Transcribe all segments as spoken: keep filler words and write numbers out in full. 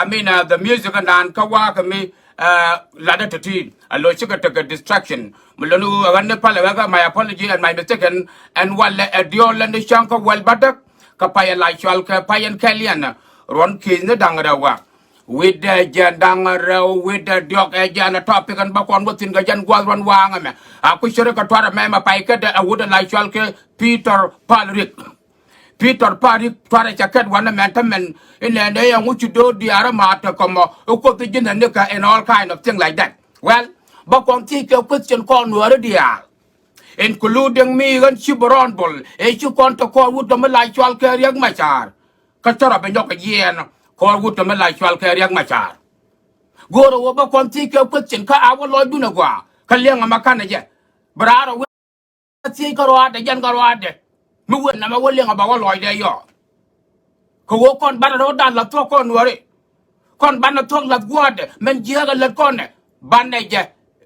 I mean, uh, the music ɛn dan kä wa̱a̱ kɛ mi, uh, latdä tɛthi̱n. A lo̱c cikɛ tekɛ distraction. Mi lon ɣöö ɛ ɣän ni palɛ ɣä kä my apology and my mistake ɛn, ɛn walɛ ɛ diɔl ɛn ni cäŋ kä wäl bädäk. Kä pay ɛ la cɔal kɛ pay ɛn kɛl yɛn. Ruɔ̱n ki̱th ni da̱ŋ rɛw wa̱a̱. Wi̱cdɛ jɛn da̱ŋ rɛw, wi̱cdɛ diɔ̱k ɛ jɛn ɛ topic ɛn bä kɔn wä thi̱n kɛ jɛn gua̱th ruɔ̱n wa̱a̱ŋ ɛmɛ. A ku cärɛ kɛ tuarɛ mɛ mɛ pay kädɛ ɛ wut ɛ la cɔal kɛ Peter Paul Riek. Peter Paul Riek tuarɛ cɛ kɛt wanɛ mɛn tä mɛn inɛnɛ yɛ ŋu ci do̱r diaarä ma̱a̱t te kɔmɔ i̱ Kuoth i̱ ji̱n ɛ nikɛ in all kind of thing like that. Well, bä kɔn thiec kɛ question kɔn Nuääri diaal, including mi ɣän ci bɛ rɔɔn bol ëë ci kɔn te kɔɔr wut tɔ̱ mi la cɔal kɛ Riek Macar. Kä cä rɔ bɛ nyɔk kɛ jiɛɛn kɔɔr wut tɔ̱ mi la cɔal kɛ Riek Macar. Go̱o̱rä wä bä kɔn thiec kɛ question kä a wä lɔcdun ɛ gɔaa kä liɛŋ ɛmɛ ka̱n ɛ jɛ. Bɛ raar ɛ wä thiec kä ruaadɛ jɛn kä ruaadɛ. Mi wen nɛmɛ wä liɛŋ ɛ bɛ wä lɔcdɛ yɔɔ. Kɛ ɣöö kɔn banɛ rɔ̱dan la̱th thuɔ̱k kɔn Nuääri. Kɔn banɛ thuɔ̱k la̱th gua̱a̱thdɛ mɛn jiääk ɛ lät kɔnɛ banɛ jɛ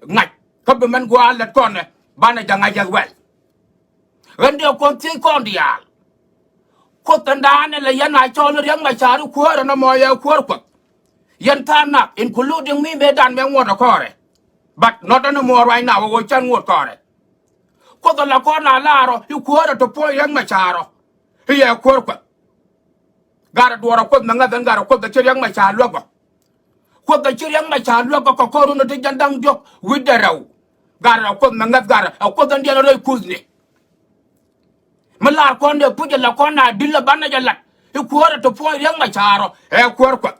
ŋa̱c. Kä bi mɛn gua̱a̱th lät kɔnɛ banɛ jɛ ŋa̱c as well. Ɣän dee kɔn thiec kɔn diaal. Kuoth ɛn daanɛ lɛ yɛn a cɔl i̱ Riek Macar i̱ kuäärä nɔmɔ yɛ kuäär Kuɔth. Yɛn tha̱a̱ŋ nak including mi mëëdan mɛ ŋuɔ̱t ɛ kɔɔrɛ. But not anymore right now ɛ ɣöö cän ŋuɔ̱t kɔɔrɛ. Kuoth ala kɔn a laarɔ i̱ kuäärä ti puɔ̱ny Riek Macar ɔ i̱ yɛ kuäär Kuɔth. Garɛ duɔɔr a Kuoth mɛ ŋäth ɛn garɛ Kuoth a ci Riek Macar luäk ɔ. Kuoth a ci Riek Macar luäk ɔ kɛ kɔr run a ti jɛn da̱ŋ diɔ̱k wi̱cdɛ rɛw. Garɛ a Kuoth mɛ ŋäth garɛ a Kuoth ɛn diɛn a rɛy kuthni. Mi lar kɔn dee puc ala kɔn a dil a banɛ jɛ lat i̱ kuäärä ti puɔ̱ny Riek Macar ɔ ɛ kuäär Kuɔth.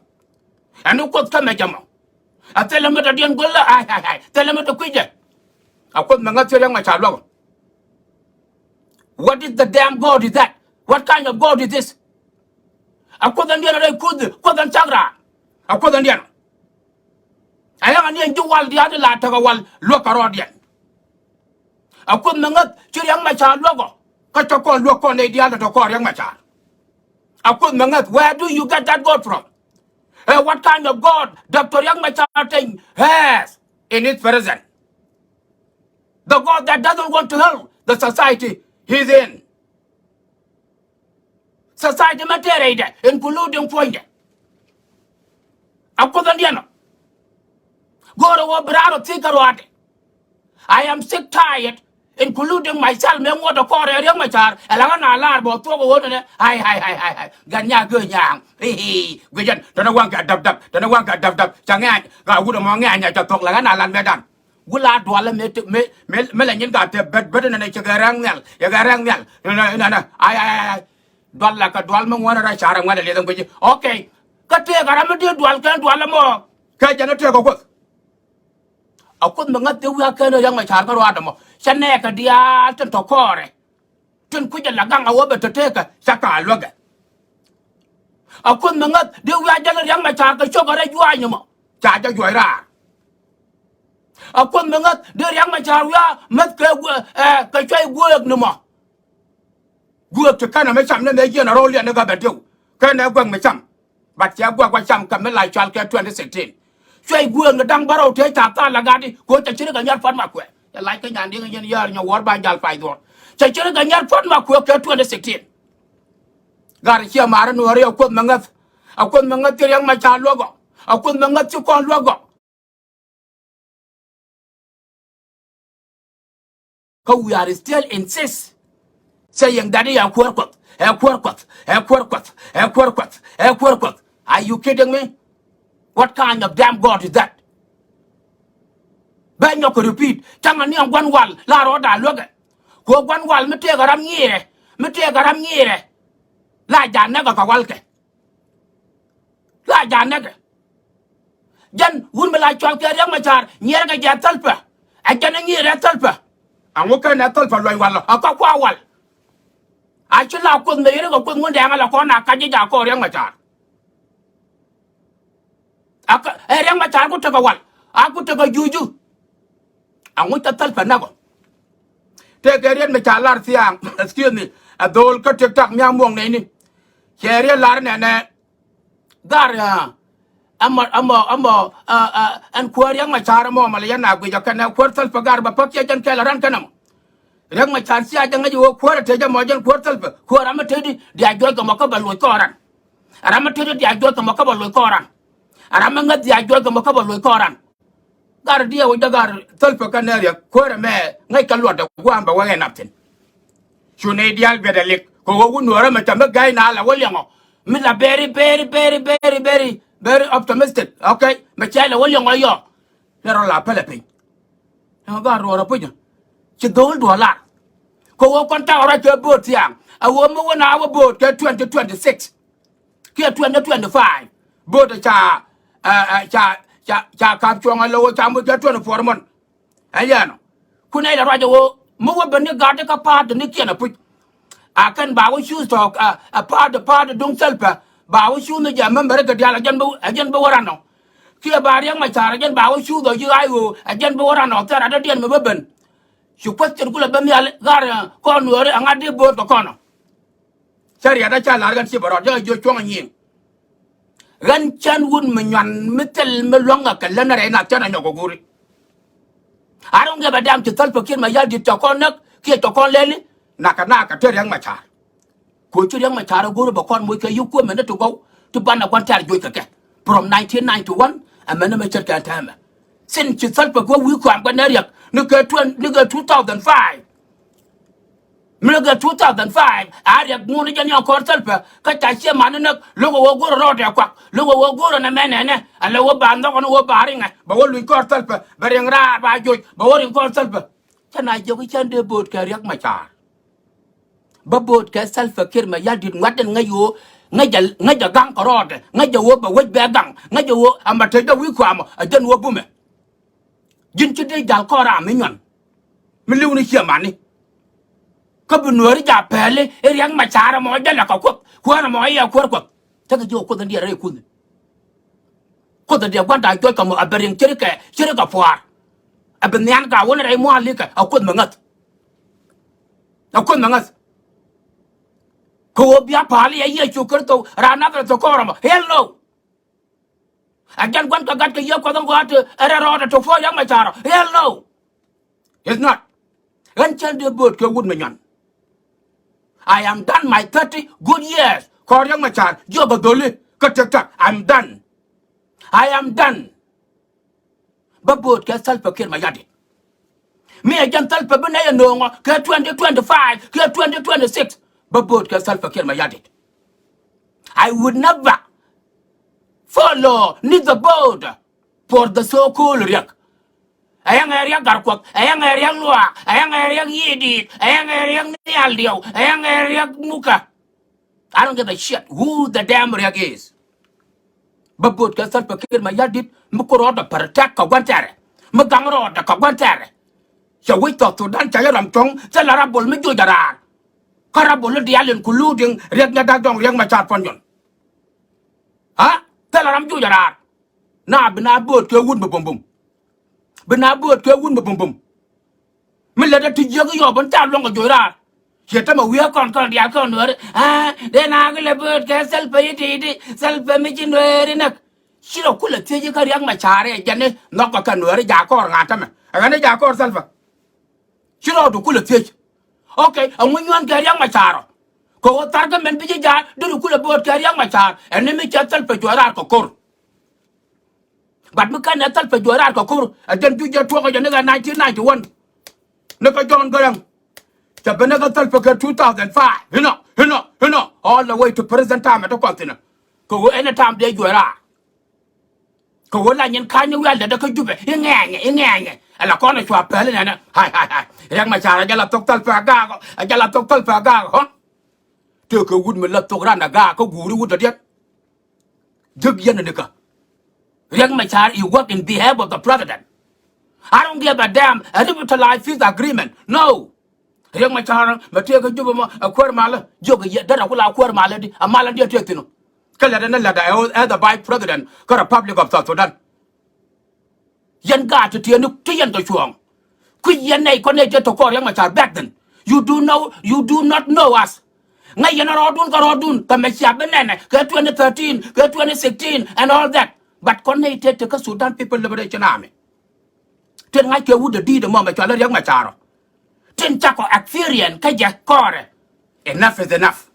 Ɛn i̱ Kuoth kä mɛ jɛ mɔ. A thilɛ mi tɔ diɛn go̱l la ay ay ay thilɛ mi tɔ kui̱cɛ. A Kuoth mɛ ŋäth ci Riek Macar luäk ɔ. What is the damn God is that? What kind of God is this? A Kuoth ɛn diɛn a rɛy kuthni Kuoth ɛn cak raan. A Kuoth ɛn diɛn. A yaŋ a niɛn ji̱ wal diaal ti la tekɛ wal luäk kɛ rɔɔdiɛn. A Kuoth mɛ ŋäth ci Riek Macar luäk ɔ kä cä kɔn luäk kɔn nɛy diaal tɔ̱ kɔn Riek Macar. A Kuoth mɛ ŋäth, where do you get that God from? Eh, what kind of God Doctor Riek Macar Teny has in his present? The God that doesn't want to help the society he's in. Society mɛ tëë rɛydɛ including puɔ̱nydɛ. A Kuoth ɛn diɛn ɔ. Go̱o̱rä wä bi raar ɔ thiec kä ruaadɛ. I am sick tired including myself mɛ ŋuɔ̱t ɛ kɔɔrɛ Riek Macar ɛ la ɣän a lar bɛ thuɔ̱k ɛ ɣöö nɛnɛ. Ay ay ay ay ay gɛn nyaak göö nyaaŋ. I̱ guic ɛn tɔnɛ waŋ kɛ däp däp tɔnɛ waŋ kɛ däp däp cɛ ŋɛ̈ny. Ɣaa wut ɛmɔ ŋɛ̈ny ɛ cɛ thuɔ̱k la ɣän a lar mɛtdan. Wula dualä mëë mëë mëë lɛ nyin ka te bet bet nɛnɛ cɛ kɛ rɛŋ nhial cɛ kɛ rɛŋ nhial. Nɛnɛ nɛnɛ ay ay ay ay. Dual la kɛ dual mi ŋuɔ̱n rɛy carɛ ŋuɛn ɛ lieth ɛn guici. Okay. Kä tëëkɛ ram mi dee dual kɛn dual ɛmɔ. Kɛ jɛn ɛ tëëkɛ Kuoth. A Kuoth mi ŋäth dee wi̱i̱ a kɛn Riek Macar kä ruaadɛ mɔ cɛ nɛɛkɛ diaal tin tɔ kɔɔrɛ. Tin kui̱cɛ la gaŋ a wä bɛ tɔ tëëkɛ cä ka luäkɛ. A Kuoth mi ŋäth dee wi̱i̱ a jäl Riek Macar kɛ cokɛ rɛy juaany ɛmɔ ca jɛ juɔc raar. A Kuoth mi ŋäth dee Riek Macar wi̱i̱ a mäth kɛ guɛ ɛ kɛ cuay guëëk ni mɔ. Guëëk ti kɛnɛ mi cam ni mɛ jiɛn a ro̱l yɛn ni gabɛ diw kɛnɛ guɛk mi cam. But cɛ guɛk wä cam kɛ mi la cɔal kɛ twenty sixteen. Cuay guëëk ni da̱ŋ bärɔw tëë ca thal la gat i̱ ko̱ cɛ ci ri kɛ nyɛr puɔ̱t ma kuɛ. Cɛ lac kä nyan di̱ŋ yɛn yäär nyɛ wuɔ̱r ba jal pay dhuɔ̱ɔ̱r. Cɛ ci ri kɛ nyɛr puɔ̱t ma kuɛ kɛ twenty sixteen. Gat ciɛ ma̱a̱r in wä ri a Kuoth mi ŋäth. A Kuoth mi ŋäth ci Riek Macar luäk ɔ. A Kuoth mi ŋäth ci kɔn luäk ɔ. Kä we are still insist saying that ɛ kuäär Kuɔth, ɛ kuäär Kuɔth, ɛ kuäär Kuɔth, ɛ kuäär Kuɔth, ɛ kuäär Kuɔth. Are you kidding me? What kind of damn God is that? Bɛ nyɔk kɛ repeat. Caŋ ani ɛn gua̱n wal la rɔɔda luäkɛ. Kɛ gua̱n wal mi tëëkɛ ram nyiirɛ, mi tëëkɛ ram nyiirɛ. La ja̱ näkɛ kɛ walkɛ. La ja̱ näkɛ. Jɛn wut mi la cɔal kɛ Riek Macar nyiɛrkɛ jɛ thäl pɛ. Ɛ jɛn ɛ nyiɛrɛ thäl pɛ. Aŋu kɛn ɛ thäl pɛ luɔny wal ɔ ɛ kä kua wal. A ci la Kuoth mëë yɛn kɛ Kuoth ŋundɛ ɛŋɛ la kɔn a kac ji̱ ja̱ kɔɔr Riek Macar. Ɛ Riek Macar ku tekɛ wal a ku tekɛ juuju. Aŋu cɛ thäl pɛ näk ɔ. Tëëkɛ riet mi ca lar thiaŋ, excuse me, ɛ dho̱o̱l kä TikTok mi a muɔ̱ŋ nɛyni. Cɛ riet lar nɛnɛ. Gar ɛmɔ ɛmɔ ɛmɔ ɛn kuäär Riek Macar ɛmɔ mɔ lɛ yɛn a guic ɔ kɛnɛ kuäär thäl pɛ gar bɛ päk cɛ jɛn kɛl ɛ ran kɛn ɛmɔ. Riek Macar cia jɛ ŋäc i̱ ɣöö kuäär ɛ tëë jɛ mɔ jɛn kuäär thäl pɛ kuäär ram mi tëëdi diac juɔc kɛ mɔ kä bɛ loc kɔɔran. Ram mi tëëdi diac juɔc kɛ mɔ kä bɛ loc kɔɔran. A ram mi ŋäth dhiac juɔc kɛ mɔ kä bɛ loc kɔn ran. Gar diɛw jɛ gar Salva kɛnɛ Riɛk kuäärɛ mɛ ŋäc kɛ luɔtdɛ gua̱a̱m bɛ wä ɣɛn nath thi̱n. Cu nɛy diaal biɛt ɛ lik kɛ ɣöö wut Nuäärä mɛ cɛ mi gäi na lɛ wä liɛŋɔ. Mi la very, very, very, very, very, very optimistic. Okay, mɛ cɛ lɛ wä liɛŋɔ yɔ. Lɛ rɔ la pälɛ piny. Ɛŋɔ gaat ruɔɔr ɛ pucä. Ci dho̱o̱l duɔ̱ɔ̱r lar. Kɛ ɣöö kɔn takɛ ruac kɛ bo̱o̱t thia̱a̱ŋ. A ɣöö mi wä na wä bo̱o̱t kɛ twenty twenty-six kiɛ twenty twenty-five. Bo̱o̱t ɛ ca, ɛ, ɛ, ca, ca, ca ka̱p cuɔ̱ŋ a lo̱w ca muc kɛ twenty-four mɔn. Ɛ yɛn ɔ. Kun ɛ ilɛ ruac ɛ ɣöö mi wä ben ni gat kä pa̱a̱t ni kiɛn a puc. A kɛn ba wä cuuth tɔ̱, ɛ, ɛ pa̱a̱t, pa̱a̱t duŋ Salva. Ba wä cuuth ni jɛ mɛmbɛr kɛ diaal ɛ jɛn bi, ɛ jɛn bi wä ran ɔ. Kiɛ ba Riɛk Macar ɛ jɛn ba wä cuuth ɔ ji̱ ɣaac ɣöö ɛ jɛn bi wä ran ɔ thɛr adɔ̱diɛn mi bä ben. Ci question kulɛ ben nhial ɣaar, ɛ, kɔn Nuääri ɛŋa dee bo̱o̱t kɛ kɔn ɔ. Cä riɛt a ca la̱r ɣän ci bɛ rɔɔd jɛ jiök cuɔ̱ŋ nyiŋ. Ɣän cän wut mi nyuan mi thil mi luäŋ ɛ kɛ län rɛy nath cän a nyɔk kɛ go̱ri. I don't give a damn ci Salva Kiir Mayardit cɛ kɔn näk kiɛ cɛ kɔn lɛli. Nakä nakä te Riɛk Macar. Koci Riɛk Macar a go̱ri bɛ kɔn moc kɛ yi kuämɛ ni ti gɔw ti banɛ gua̱n tɛ̈r joc kɛ kɛ. From nineteen ninety-one ɛmɛn ni mɛ ce̱tkɛ tɛmɛ. Since ci Salva Kiir wi̱i̱ kɔam kɛ nɛ Riɛk ni kɛ twen ni kɛ two thousand five. Mi lɛ kɛ two thousand five a Riɛk ŋun jɛ ni a kɔr Salva kä ca ciɛ man ni näk lo̱k a wä go̱rɛ rɔɔdɛ kuak lo̱k a wä go̱rɛ nɛ mɛ nɛnɛ. A lɛ wä ba nhɔk ni wä ba riŋɛ bɛ wä luny kɔr Salva bɛ riŋ raar ba joc bɛ wä riŋ kɔr Salva. Cä na jiök cän dee bo̱o̱t kɛ Riɛk Macar. Bä bo̱o̱t kɛ Salva Kiir Mayardit ŋuat den ŋäc ɣöö ŋäc jɛ, ŋäc jɛ gaŋ kɛ rɔɔdɛ ŋäc jɛ ɣöö bɛ wec bɛ gaŋ ŋäc jɛ ɣöö a ma tec dee wi̱i̱ kuamɔ a jɛn wä bumɛ. Ji̱n ci dee jal kɔn ram mi nyuan. Mi li̱w ni ciɛ mani. Kä bi Nuääri ja pɛli i̱ Riɛk Macar ɛmɔ jälɛ kɛ Kuoth kuäär ɛmɔ i̱ yɛ kuäär Kuɔth. Tekɛ ji̱ ɔ Kuoth in diɛɛr rɛy kuth. Kuoth in diɛɛr gua̱nda juɔc kɛ mɔ a bɛ riŋ ce̱tkɛ ce̱tkɛ pua̱a̱r. A bi nhian ka wä ni rɛy mua̱a̱likɛ a Kuoth mi ŋäth. A Kuoth mi ŋäth. Kɛ ɣöö bia pa̱a̱li a Yecu Kritho raan Nadharɛth kɔɔr ɛmɔ. Hell no. A jɛn gua̱n kɛ gat kɛ yiëë Kuɔth in gɔaa ti ɛ rɛl rɔɔdɛ to puɔ̱ɔ̱c Riɛk Macar ɔ. Hell no. It's not. Ɣän cän dee bo̱o̱t kɛ wut mi nyuan. I am done my thirty good years. Kɔɔr Riɛk Macar jiök a dholi kä TikTok. I'm done. I am done. Bä bo̱o̱t kɛ Salva Kiir Mayardit. Mi ɛ jɛn Salva bi nɛy ɛ nööŋɔ kɛ twenty twenty-five kɛ twenty twenty-six. Bä bo̱o̱t kɛ Salva Kiir Mayardit. I would never follow neither boat for the so-called Riɛk. Ɛ yɛn ɛ Riɛk Gatkuɔth, ɛ yɛn ɛ Riɛk Luaak, ɛ yɛn ɛ Riɛk Yiëëdit, ɛ yɛn ɛ Riɛk Nhial Diɛw, ɛ yɛn ɛ Riɛk Mukä. I don't give a shit who the damn Riɛk is. Bä bo̱o̱t kɛ Salva Kiir Mayardit mi ku rɔɔdɛ protect kɛ gua̱n tɛrɛ. Mi gaŋ rɔɔdɛ kɛ gua̱n tɛrɛ. Cɛ wi̱c South Sudan cɛ yɛ ram cuɔ̱ŋ thilɛ rabol mi joc a raar. Kä rabol i̱ diaal including Riɛk Nyadäk Dɔŋ Riɛk Macar Puɔ̱nyɔn. Ha? Thilɛ ram joc a raar. Na bi na bo̱o̱t kɛ wut mi bumbum. Bi na bo̱o̱t kɛ wut mi bumbum. Mi lätdä ti jiäk i̱ yɔɔp in ca luɔ̱ŋ kɛ joc raar. Ciɛ tämɛ wi̱i̱ kɔn kɔn diaal kɔn Nuääri. Aa dee na kɛ lɛ bo̱o̱t kɛ Salva i̱ ti̱i̱t i̱ Salva mi ci Nuääri näk. Ci rɔ kulɛ thiec i̱ kä Riɛk Macar ɛ jɛn i̱ nhɔk kɛ kɛ Nuääri jaak kɔɔr ŋa̱a̱n tämɛ. Ɛ ɣän i̱ jaak kɔɔr Salva. Ci rɔɔdu kulɛ thiec. Okay, ɛŋu nyuɔ̱n kɛ Riɛk Macar ɔ? Kɛ ɣöö tharkɛ mɛn bi ji̱ ja̱a̱r deri kulɛ bo̱o̱t kɛ Riɛk Macar ɛn ni mi cɛ Salva juɔc raar kɛ ko̱r. But mi kɛn ɛ Salva juɔc raar kɛ ko̱r ɛ jɛn juc jɛ tuɔɔk ɛ jɛn ni kɛ nineteen ninety-one. Ni kɛ John Garang. Cɛ ben ni kɛ Salva kɛ two thousand five. Inɔ, inɔ, inɔ. All the way to present time ɛ ti kɔn thin ɛ. Kɛ ɣöö any time dee juɔc raar. Kɛ ɣöö la nyin ka̱ny ni wial dee dee kä Jubɛ i̱ ŋɛɛnyɛ i̱ ŋɛɛnyɛ. Ɛ la kɔn ɛ cua pɛl inɛnɛ. Hai, hai, hai. Riɛk Macar ɛ jɛ la thok Salva a gaak ɔ. Ɛ jɛ la thok Salva a gaak ɔ. Tëëkɛ wut mi la thok ran a gaak kä guuri wut dɔ̱diɛn. Jek yɛn ɛ nikä. Riɛk Macar, he work in behalf of the president. I don't give a damn a revitalized peace agreement. No. Riɛk Macar mɛ tëëkɛ Jubɛ mɔ ɛ kuäär malä. Jiök ɛ yɛ derɛ ku la kuäär malä di a malä di a tëëk thi̱n ɔ. Kä lätdɛ ni lätdɛ ɛ ɣöö ɛ the vice president kä Republic of South Sudan. Yɛn gaat ti tiɛɛni ti yɛn kɛ cuɔ̱ɔ̱ŋ. Kui̱ yɛn nɛy kɔn nɛy tëë tɔ̱ kɔɔr Riɛk Macar back then. You do know, you do not know us. Ŋäc yɛn rɔɔdun kɛ rɔɔdun kɛ mɛ cia bi nɛnɛ kɛ twenty thirteen kɛ twenty sixteen and all that. But kɔn nɛy tëë tekä Sudan People Liberation Army. Tin ŋa̱ckɛ wut dee di̱i̱t ɛmɔ mɛ cɔal i̱ Riɛk Macar ɔ. Tin cakɔ experience kä jɛ kɔɔrɛ. Enough is enough.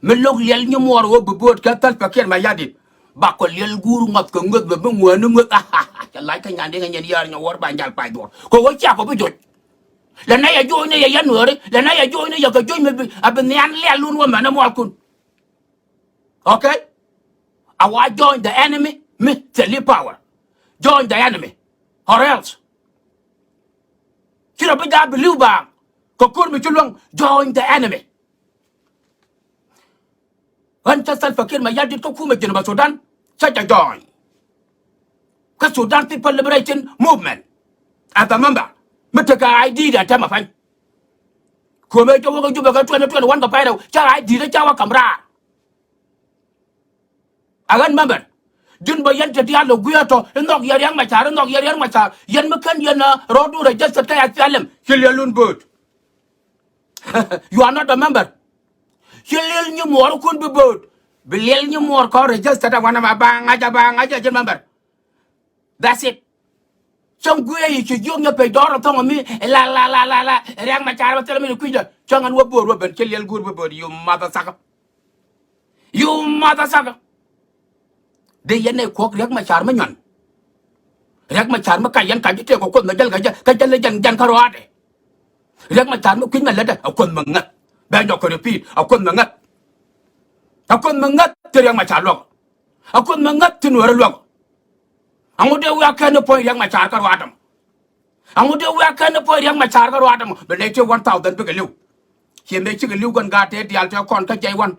Mi lo̱k liɛl nyimuɔɔr ɣöö bi bo̱o̱t kɛ Salva Kiir Mayardit. Bakɔ liɛl guur ŋɔth kɛ ŋöth bɛ bi ŋuäni ŋöth. Cɛ lac kä nyandɛ ŋɛ nyɛn yäär nyɛ wuɔr ba jal pay dhuɔr kɛ ɣöö ciakɔ bi joc. Lɛ nɛ yɛ joc ni yɛ yɛn nuääri, lɛ nɛ yɛ joc ni yɛ kɛ joc mi bi a bi nhian liɛl lun wä mɛn ɛ mualkun. Okay? A wa join the enemy mi thil i̱ power. Join the enemy or else. Ci rɔ bi jaa bi li̱w baaŋ kɛ ko̱r mi ci luäŋ. Join the enemy. Ɣän cä Salva Kiir Mayardit kä kumɛ Jinubä Sudan cä jɛ join kä Sudan People Liberation Movement as a member. Mi tekɛ I D dɛ tɛmɛ pa̱ny. Kumɛ cä wäkɛ Jubɛ kä twenty twenty-one kɛ pay rɛw cä I D dɛ cä wä ka̱m raar. A ɣän member. Ji̱n bä yɛn te diaal lɛ guiɛ tɔ in nhɔk yɛ Riɛk Macar, in nhɔk yɛ Riɛk Macar. Yɛn mi kän yɛn rɔɔdu register kä S P L M ci liɛlun bööt. You are not a member. Ci liɛl nyi muɔɔrkun bi bööt. Bi liɛl nyi muɔɔr kɔn register ɛ wanɛ ma ba ŋa̱c a ba ŋa̱c a ji̱n member. That's it. Cäŋ guiɛ yi ci jiök nyɛ pec dɔɔr ɛ thɔŋ mi la la la la la Riɛk Macar bä thilɛ mi ni kui̱dä. Cäŋ ɛn wä bööt wä ben ci liɛl guur bi bööt. You mother sucker. You mother sucker. Dee yɛn nɛy kuɔk Riɛk Macar mi nyuan. Riɛk Macar mi kac yɛn kac ji̱ tëëk kɛ kuoth mi jäl kɛ jɛ kɛ jäl jɛn jɛn kä ruaadɛ. Riɛk Macar mi kui̱c mɛ lätdɛ a kuoth mi ŋäth. Bɛ jɔk kɛ repeat a kuoth mi ŋäth. A kuoth mi ŋäth ti Riɛk Macar luɔk. A kuoth mi ŋäth ti nuäärä luɔk. Aŋu dee wiak kɛn ni puɔ̱ny Riɛk Macar kä ruaadɛ mɔ. Aŋu dee wiak kɛn ni puɔ̱ny Riɛk Macar kä ruaadɛ mɔ bɛ nɛy ti one thousand bikɛ li̱w. Ciɛ mëë cikɛ li̱w kɛn gaat tëë diaal tëë kɔn kä jɛy wan.